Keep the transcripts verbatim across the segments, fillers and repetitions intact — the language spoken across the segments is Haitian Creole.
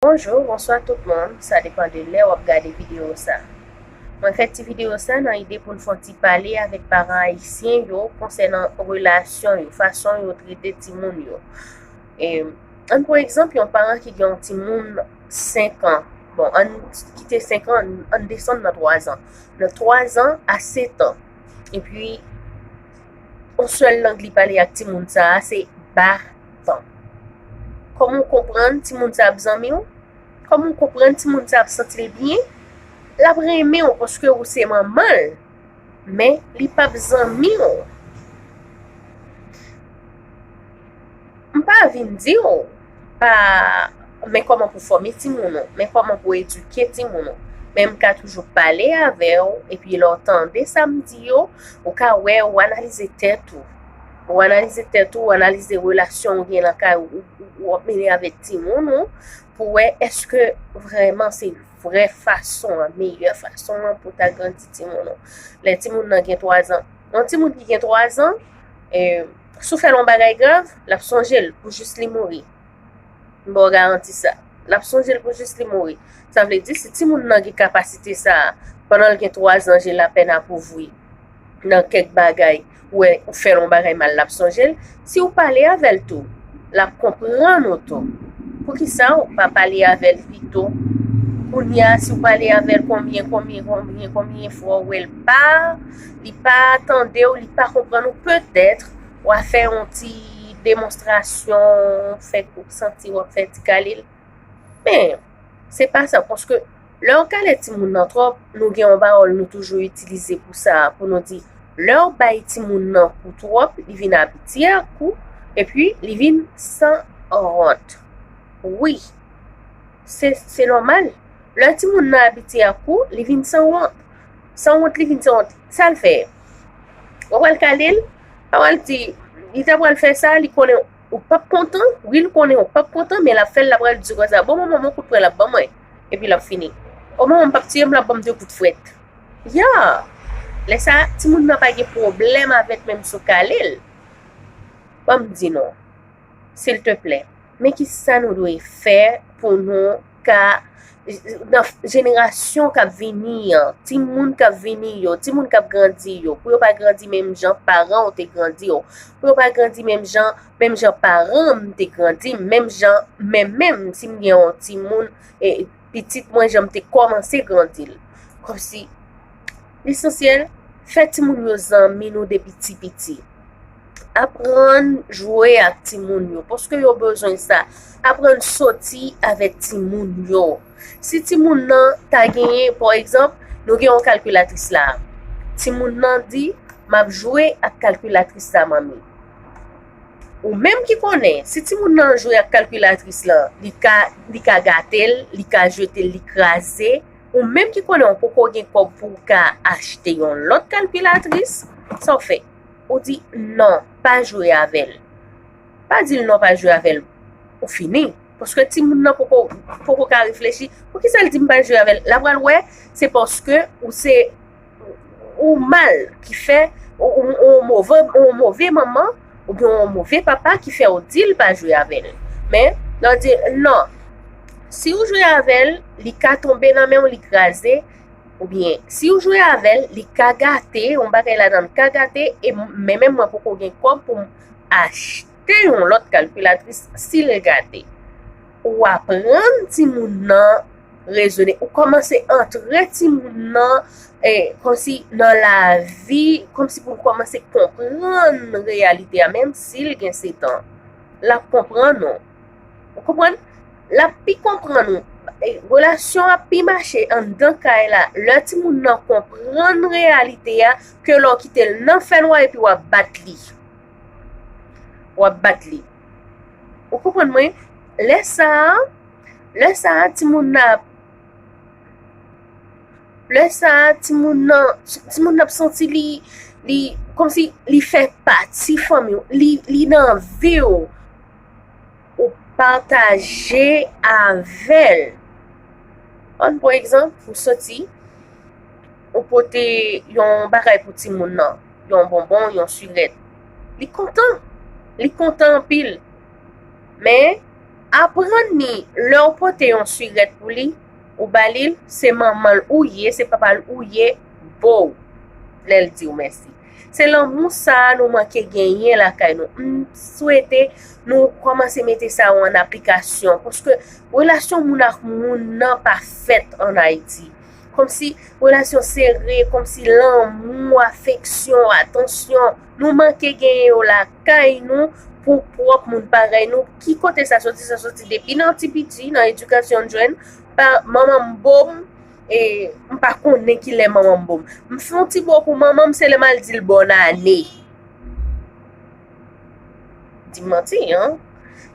Bonjou, bonswa tout moun, sa depann de lè w ap gade videyo sa. Mwen fè ti videyo sa nan ide pou n fè yon ti pale avèk paran ayisyen yo konsènan relasyon yo, fason yo trete timoun yo. E, ann pran egzanp yon paran ki gen yon timoun senk an. Bon, ann kite senk an, ann desann nan twa zan. Nan twa zan a sèt an. Epi, yon sèl lang li pale ak timoun sa a, se baton. Kòman w konprann timoun sa ap zanmi w? Kòman w konprann timoun sa ap santi l byen? L ap renmen w paske ou se manman l, men li p ap zanmi w. M pa vin di w pa men kòman pou fòme timoun ou, men kòman pou edike timoun ou. Men m ka toujou pale avè w, epi lè w tande sa m di yo, ou ka wè, ou analize tèt ou. Ou analize tèt ou, ou analize relasyon ou gen nan kay ou, ou, ou ap mennen avèk timoun ou, pou wè èske vrèman se vrè fason an, meyè fason an pou ta grandi timoun ou. Lè timoun nan gen twa zan, yon timoun ki gen twa zan, e, si w fè l yon bagay grav, l ap sonje l pou jis li mouri. M ba w garanti sa. L ap sonje l pou jis li mouri. Sa vle di, si timoun nan gen kapasite sa a, pandan l gen twa zan, je l apèn ap ouvri nan kèk bagay, ou wè, ou fè l yon bagay mal, l ap sonje l. Si w pale avè l tou, l ap konprann ou tou. Poukisa w pa pale avè l pito? Kounye a, si w pale avè l konbyen, konbyen, konbyen, konbyen fwa, ou wè l pa, li pa tande w, li pa konprann ou, petèt, w a fè yon ti demonstrasyon, fè kou santi w ap fè ti kale l. Men, se pa sa, paske lè w kale timoun nan twòp, nou gen yon pawòl nou toujou itilize pou sa, pou nou di, lè w bay timoun nan kou twòp, li vin abitye ak kou, epi li vin san wont. Wi, se, se nòmal. Lè timoun nan abitye ak kou, li vin san wont. San wont, li vin san wont. Sa l fè? Ou pral kale l, pa pral di, li ta pral fè sa, li konnen ou p ap kontan, wi, l konnen ou p ap kontan, men l ap fè l, l ap pral di konsa, bon, manman, men kout pwen l ap ban mwen, epi l ap fini. O, manman, m p ap tiye m, l ap ban m de kout fwèt. Ya! Lè sa a, timoun nan pa gen pwoblèm avèk menm si w kale l. Ban m di nou, silteplè, men ki sa nou dwe fè pou nou ka, nan jenerasyon k ap vini an, timoun k ap vini yo, timoun k ap grandi yo, pou yo pa grandi menm jan paran w te grandi yo, pou yo pa grandi menm jan, menm jan paran m te grandi, menm jan, men menm si m gen yon timoun, e, pitit mwen, jan m te kòmanse grandi l. Kòmsi, lesansyèl, fè timoun yo zanmi nou depi ti piti. Aprann jwe ak timoun yo, paske yo bezwen sa. Aprann soti avèk timoun yo. Si timoun nan ta genyen, pa egzanp, nou gen yon kalkilatris la. Timoun nan di, m ap jwe ak kalkilatris la, manmi. Ou menm ki konnen, si timoun nan jwe ak kalkilatris lan, li ka, li ka gate l, li ka jete l, li kraze. Ou menm ki konnen ou poko gen kòb pou w ka achte yon lòt kalkilatris, sa w fè? Ou di, non, pa jwe avè l. Pa di l non, pa jwe avè l. Ou fini. Paske timoun nan poko, poko ka reflechi. Poukisa l di m pa jwe avè l? L ap pral wè, se paske ou se ou mal ki fè, ou, ou, ou move, ou move manman, oubyen ou move papa ki fè w di l pa jwe avè l. Men, lè w di l, non, si w jwe avè l, li ka tonbe nan men w, li kraze, oubyen si w jwe avè l, li ka gate, yon bagay ladan l ka gate, e m-, men menm mwen poko gen kòb pou m achte yon lòt kalkilatris si l gate. Ou aprann timoun nan rezone, ou kòmanse antre timoun nan, e, kòmsi nan lavi, kòmsi pou l kòmanse konprann reyalite a, menm si l gen sèt an. L ap konprann ou. Ou konprann? L ap pi konprann ou. E, relasyon ap pi mache anndan kay la. Lè timoun nan konprann reyalite a, ke lè w kite l nan fènwa epi w ap bat li. W ap bat li. Ou konprann mwen? Lè sa a, lè sa a, timoun nan ap, lè sa a, timoun nan, timoun nan ap santi li, li, kòmsi li fè pati fanmi w, li, li nan vi w, ou pataje avè l. Ann pran egzanp, ou soti, ou pote yon bagay pou timoun nan, yon bonbon, yon sirèt. Li kontan. Li kontan anpil. Men, Aprann li, lè w pote yon sirèt pou li, ou ba li l, se manman l ou ye, se papa l ou ye, bow, lè l di w mèsi. Se lanmou sa a nou manke genyen lakay nou. M swete nou kòmanse mete sa yo an aplikasyon, paske relasyon moun ak moun nan pa fèt ann Ayiti. Kòmsi relasyon sere, kòmsi lanmou, afeksyon, atansyon, nou manke genyen yo lakay nou pou pwòp moun parèy nou. Ki kote sa soti? Sa soti depi nan ti piti, nan edikasyon n jwenn. Pa, manman m bo m, e m pa konnen kilè manman m bo m. M fè yon ti bo pou manman m, se lè m al di l bòn ane. Di m manti, an?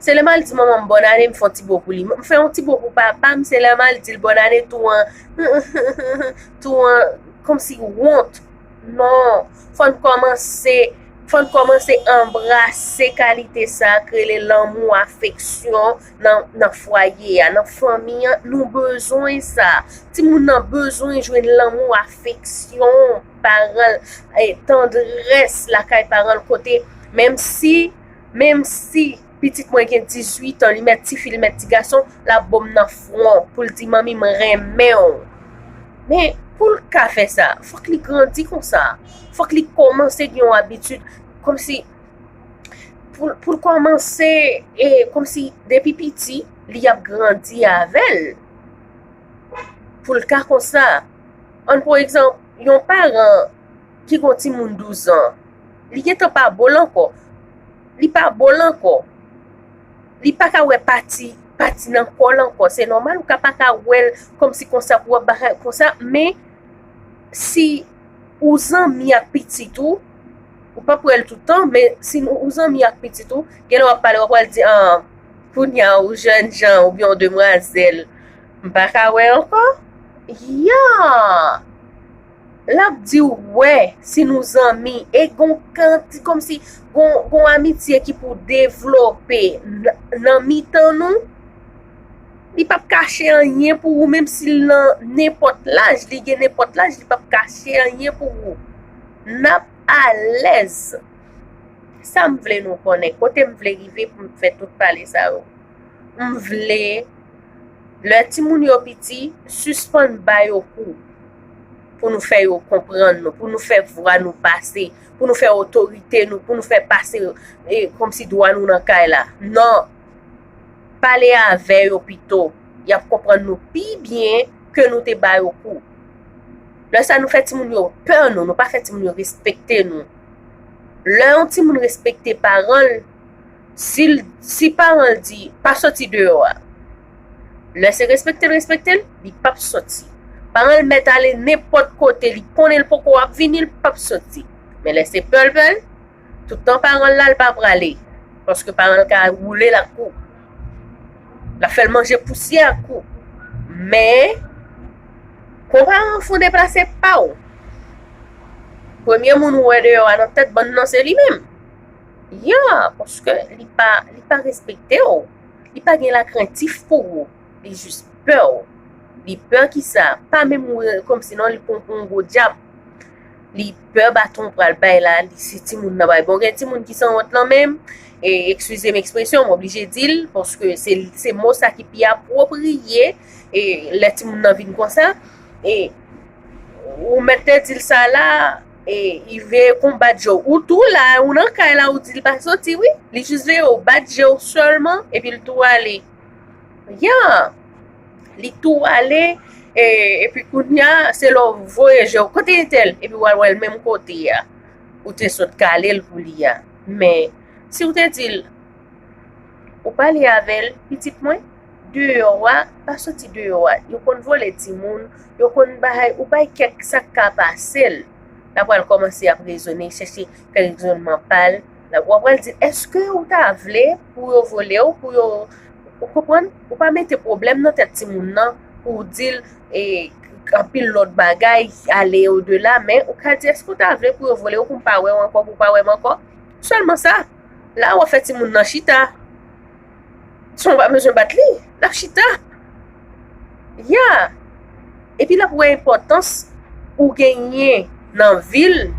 Se lè m al di manman m bòn ane, m fè yon ti bo pou li. M fè yon ti bo pou papa m, se lè m al di l bòn ane tou an, tou an, kòmsi wont. Non, fò n kòmanse, fò n kòmanse anbrase kalite sa k rele lanmou, afeksyon nan, nan fwaye a, nan fanmi an. Nou bezwen sa. Timoun nan bezwen jwenn lanmou, afeksyon paran l, e, tandrès lakay paran l, kote, menm si, menm si pitit mwen gen dizuit an, li mèt tifi, li mèt ti gason, l ap bo m nan fwon pou l di, "Manmi, m renmen w." Men, pou l ka fè sa, fòk li grandi konsa. Fòk li kòmanse gen yon abitid, kòmsi, pou, pou l kòmanse, e, kòmsi, depi piti, li ap grandi avè l. Pou l ka konsa. Ann pran egzanp, yon paran ki gon timoun douz an, li gentan pa bo l ankò. Li pa bo l ankò. Li pa ka wè pati, pati nan kò l ankò. Se nòmal, ou ka pa ka wè l kòmsi konsa pou w ap bagay konsa, men si ou zanmi ak pitit ou, ou p ap wè l tout tan, men si nou, ou zanmi ak pitit ou, genlè w ap pale, w ap pral di, "Ah, kounye a, ou jèn jan, oubyen ou demwazèl, m pa ka wè ankò." Ya! L ap di w, wè, si nou zanmi, e gon kanti, kòmsi gon, gon amitye ki pou devlope n-, nan mitan nou. Li p ap kache anyen pou ou, menm si l nan nenpòt laj, li gen nenpòt laj, li p ap kache anyen pou ou. N ap alèz. Sa m vle nou konnen, kote m vle rive pou m fè tout pale sa yo. M vle, lè timoun yo piti, sispann ba yo kou pou nou fè yo konprann nou, pou nou fè vwa nou pase, pou nou fè otorite nou, pou nou fè pase, e, kòmsi dwa nou nan kay la. Non. Pale avè yo pito. Y ap konprann nou pi byen ke nou te ba yo kou. Lè sa nou fè timoun yo pè nou, nou pa fè timoun yo respekte nou. Lè yon timoun respekte paran l, si l, si paran l di, "Pa soti deyò a." Lè se respekte l respekte l, li p ap soti. Paran l mèt ale nenpòt kote, li konnen l poko ap vini, l p ap soti. Men lè se pè l pè l, tout tan paran l la, l pa prale. Paske paran l ka woule l ak kou. L ap fè l manje pousyè ak kou. Men, kon paran w fon deplase pa w, premye moun ou wè deyò a nan tèt bann nan se li menm. Ya, paske li pa, li pa respekte w. Li pa gen lakrentif pou ou. Li jis pè w. Li pè kisa? Pa menm wè kòmsi non, li pran w pou yon gwo dyab. Li pè baton pral bay la, li si timoun nan bay. Bon, gen timoun ki sanwont lan menm, e, eskize m ekspresyon, m oblije di l, paske se, se mo sa ki pi apwopriye, e, lè timoun nan vin konsa, e, ou mèt te di l sa la, e, li veye konbat je w. Ou tou la, ou nan kay la, ou di l pa soti, wi. Li jis veye w, bat je w sèlman, epi l tou ale. Ya! Li tou ale, e, epi kounye a, se lè w voye je w, "Kote entèl?" Epi w al wè l menm kote a. Ou te sot kale l pou li a. Men, si w te di l, ou pale avè l, "Pitit mwen, deyò a, pa soti deyò a." Yo konn vole timoun, yo konn bay, ou bay kèk sa k ka pase l. L ap pral kòmanse ap rezone, chèche fè rezònman pa l. W ap pral di, "Èske ou ta vle pou yo vole w, pou yo," ou konprann? Ou pa mete pwoblèm nan tèt timoun nan pou w di l, e, anpil lòt bagay, ale odela, men ou ka di, "Èske ou ta vle pou yo vole w, pou m pa wè w ankò, pou w pa wè m ankò?" Sèlman sa. La, w ap fè timoun nan chita. San w pa bezwen bat li, l ap chita. Ya! Epi l ap wè enpòtans ou genyen nan vi l.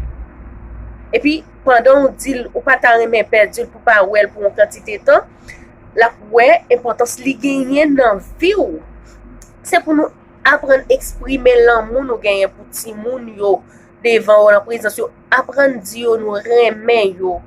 Epi pandan w di l ou pa ta renmen pèdi l pou pa wè l pou yon kantite tan, l ap wè enpòtans li genyen nan vi w. Se pou nou aprann eksprime lanmou nou genyen pou timoun yo devan yo, nan prezans yo. Aprann di yo nou renmen yo.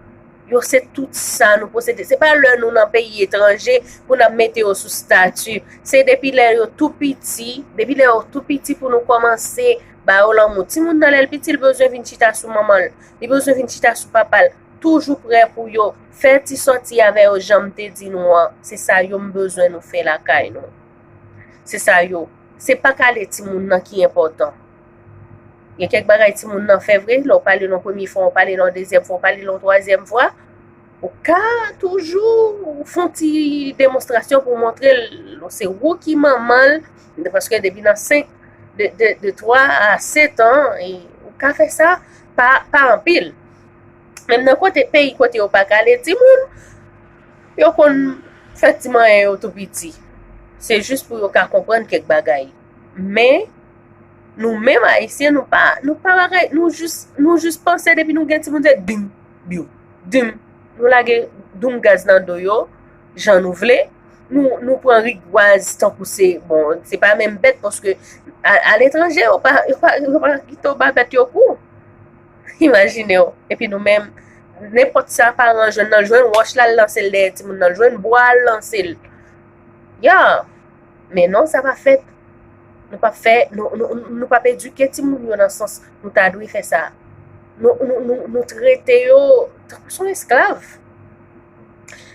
Yo se tout sa nou posede. Se pa lè nou nan peyi etranje pou n ap mete yo sou stati. Se depi lè yo tou piti, depi lè yo tou piti pou nou kòmanse ba yo lanmou. Timoun nan lè l piti, li bezwen vin chita sou manman l. Li bezwen vin chita sou papa l. Toujou prè pou yo. Fè ti sòti avè yo, jan m te di nou an. Se sa yo m bezwen nou fè lakay nou. Se sa yo. Se pa kale timoun nan ki enpòtan. Gen kèk bagay timoun nan fè vre, lè w pale l yon premye fwa, w pale l yon dezyèm fwa, w pale l yon twazyèm fwa, ou ka toujou fè yon ti demonstrasyon pou w montre l se ou ki manman l, paske depi nan senk, de, de, de twa a sèt an, e ou ka fè sa pa, pa anpil. Menm nan kote, peyi kote yo pa kale timoun, yo konn fè ti manyen yo tou piti. Se jis pou yo ka konprann kèk bagay. Men, nou menm Ayisyen, nou pa, nou pa bagay, nou jis, nou jis panse depi nou gen timoun, se dim, biw, dim. Nou lage doum gaz nan do yo, jan nou vle. Nou, nou pran rigwaz tankou se, bon, se pa menm bèt, paske a, aletranje, yo pa, yo pa, yo pa kite yo ba bèt yo kou. Imajine w. Epi nou menm, nenpòt sa paran jwenn nan, l jwenn wòch la, l lanse l dèyè timoun nan, l jwenn bwa, l lanse l. Ya! Men non, sa pa fèt. Nou p ap fè, nou, nou, nou p ap edike timoun yo nan sans nou ta dwe fè sa. Nou, nou, nou, nou trete yo tankou se yon esklav.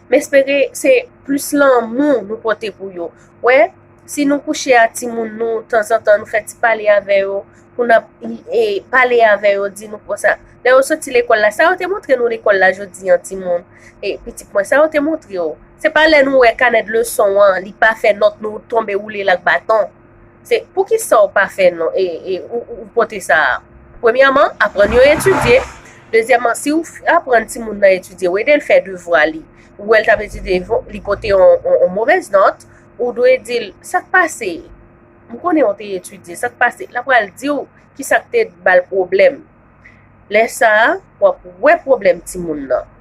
M espere se plis lanmou nou pote pou yo. Wè, si nou kouche a timoun nou, tanzantan nou fè ti pale avè yo, pou n ap, e, pale avè yo, di nou konsa. Lè yo soti lekòl la, sa yo te montre nou lekòl la jodi an, timoun? E, pitit mwen, sa yo te montre w? Se pa lè nou wè kanè de leson an, li pa fè nòt, nou tonbe woule l ak baton. Se poukisa w pa fè non, e, e, ou, ou, ou pote sa a? Premyèman, aprann yo etidye. Dezyèmman, si w f-, aprann timoun nan etidye, w ede l fè devwa li, ou wè l t ap etidye, li vo-, li pote yon, yon, yon movèz nòt, ou dwe di l, sa k pase? M konnen w te etidye, sa k pase? L ap pral di w kisa k te ba l pwoblèm. Lè sa a, w ap wè pwoblèm timoun nan.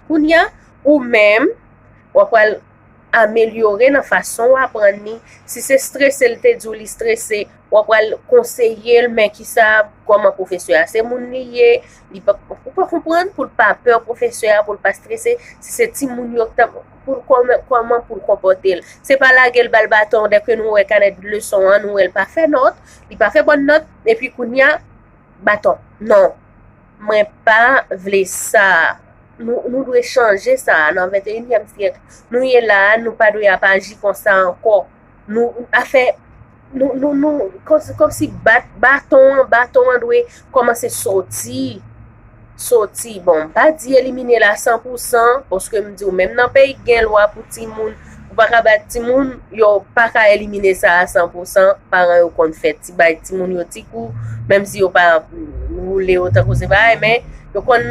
Kounye a, ou menm, w ap pral amelyore nan fason w aprann li. Si se strese l te di w li strese, w ap pral konseye l, men kisa, kòman pwofesè a se moun li ye, li pa, ou pa konprann, pou l pa pè pwofesè a, pou l pa strese, si se timoun yo k t ap, pou l kòman, kòman pou l konpòte l. Se pa lage l ba l baton, dèke nou wè kanè leson an, nou wè l pa fè nòt, li pa fè bòn nòt, epi kounye a, baton. Non. Mwen pa vle sa. Nou, nou dwe chanje sa a nan venteyinyèm syèk. Nou ye la a, nou pa dwe ap aji konsa ankò. Nou, afè, nou, nou, nou, kòm, kòmsi bat, baton an, baton an dwe kòmanse soti. Soti. Bon, m pa di elimine l a san pou san, paske m di w, menm nan peyi k gen lwa pou timoun, ou pa ka bat timoun, yo pa ka elimine sa a san pou san. Paran yo konn fè ti bay timoun yo ti kou, menm si yo pa woule yo tankou se bagay, men yo konn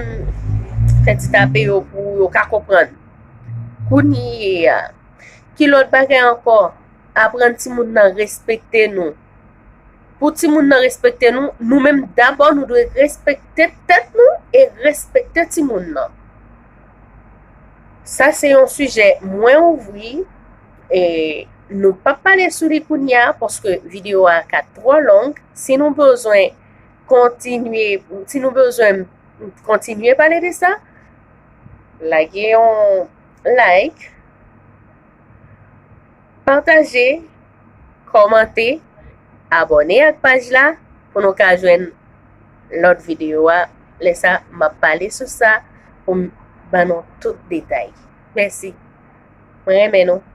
fè ti tape yo pou yo ka konprann. Kounye a, ki lòt bagay ankò? Aprann timoun nan respekte nou. Pou timoun nan respekte nou, nou menm dabò nou dwe respekte tèt nou e respekte timoun nan. Sa se yon sijè mwen ouvri, e nou p ap pale sou li kounye a, paske videyo a ka twò long. Si nou bezwen kontinye, si nou bezwen kontinye pale de sa, lage yon like, pataje, kòmante, abòne ak paj la pou nou ka jwenn lòt videyo a. Lè sa, m ap pale sou sa pou m ban nou tout detay. Mèsi. Mwen renmen nou.